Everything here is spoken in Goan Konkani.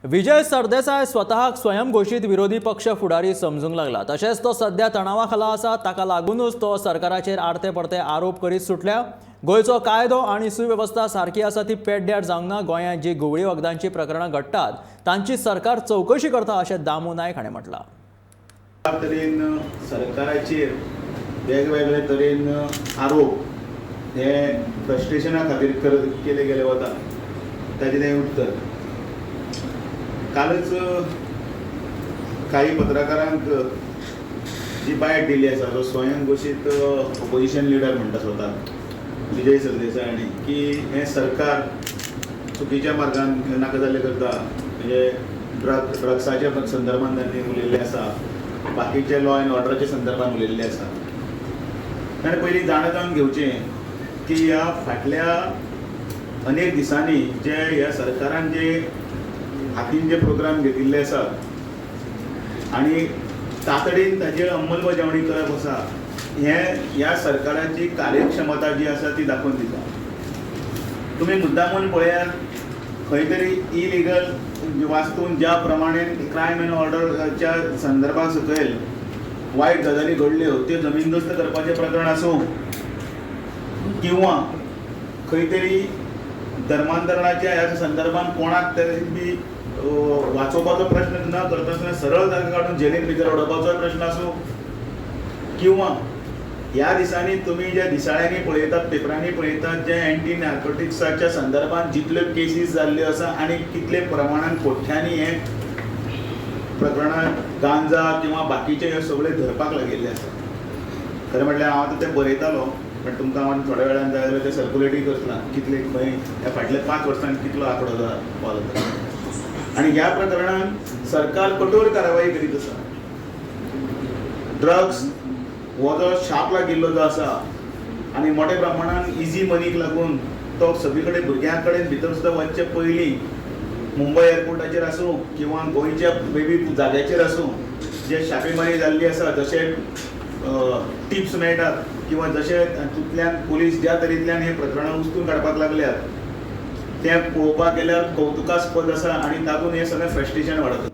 विजय सरदेसाय स्वतःक स्वयंघोशीत विरोधी पक्ष फुडारी समजूंक लागला. तशेंच तो सध्या तणावा खाला आसा. ताका लागूनच तो सरकाराचेर आरते परते आरोप करीत सुटल्या. गोंयचो कायदो आनी सुवेवस्था सारकी आसा ती पेड्ड्यार जावंक ना. गोंयांत जी घुंवळी वखदांची प्रकरणां घडटात तांची सरकार चवकशी करता, अशें दामू नायक हाणें म्हटलां. तरेन सरकाराचेर वेगवेगळे तरेन आरोप हे फ्रस्ट्रेशना खातीर केले गेले वता, ताजें तें उत्तर. कालच काही पत्रकारांक जी बायट दिल्ली आसा, जो स्वयं घोशीत ओपोजिशन लिडर म्हणटा स्वताक विजय सरदेसाय हांणी, की हें सरकार चुकीच्या मार्गान नाका जाल्लें करता. म्हणजे ड्रग्साच्या संदर्भात तांणी उलयल्लें आसा, बाकीचे लॉ एंड ऑर्डराच्या संदर्भात उलयल्लें आसा. ताणें पयलीं जाणा जावन घेवचें की ह्या फाटल्या अनेक दिसांनी जे ह्या सरकारान जे हातीन जे प्रोग्राम घेतिल्ले आसात आनी तातडीन ताजेर अंमलबजावणी करप आसा, हें ह्या सरकाराची कार्यक्षमता जी आसा ती दाखोवन दिता. तुमी मुद्दामून पळयात, खंय तरी इलिगल वास्तून ज्या प्रमाणे क्रायम एंड ऑर्डराच्या संदर्भा सकयल वायट गजाली घडल्यो, त्यो जमीनदोस्त करपाचें प्रकरण आसूं किंवा खंय तरी धर्मांतरणाच्या ह्या संदर्भात कोणाक तरी बी वाचोवपाचो प्रश्न न करतासतना सरळ ताका काडून जेलीन भितर उडोवपाचोय प्रश्न आसूं, किंवा ह्या दिसांनी तुमी ज्या दिसाळ्यांनी पळयतात, पेपरांनी पळयतात, जे एंटी नार्कोटिक्साच्या संदर्भात जितल्यो केसीस जाल्ल्यो आसा आनी कितले प्रमाणान कोठ्यांनी हे प्रकरणां गांजा किंवा बाकीचे हे सगळे धरपाक लागिल्ले आसा. खरें म्हटल्यार हांव आतां तें बरयतालो, पण तुमकां हांव थोड्या वेळान जाय जाल्यार तें सर्कुलेटूय करतला, कितले खंय ह्या फाटल्या 5 वर्सांत कितलो आंकडो पावला. आनी ह्या प्रकरणान सरकार कठोर कारवाई करीत आसा. ड्रग्स हो जो शाप लागिल्लो जो आसा आनी मोठ्या प्रमाणान इजी मनीक लागून तो सगळे कडेन भुरग्यां कडेन भितर सुद्दां वचचे पयलीं मुंबय एअरपोर्टाचेर आसूं किंवा गोंयच्या बेबी जाग्याचेर आसूं, जे छापेमारी जाल्ली आसा, जशे टिप्स मेळटात किंवा जशे तातूंतल्यान पुलीस ज्या तरेंतल्यान हे प्रकरणां उस्तून काडपाक लागल्यात, तें पळोवपाक गेल्यार कौतुकास्पद आसा आनी तातूंत हें सगळें फ्रस्ट्रेशन वाडत.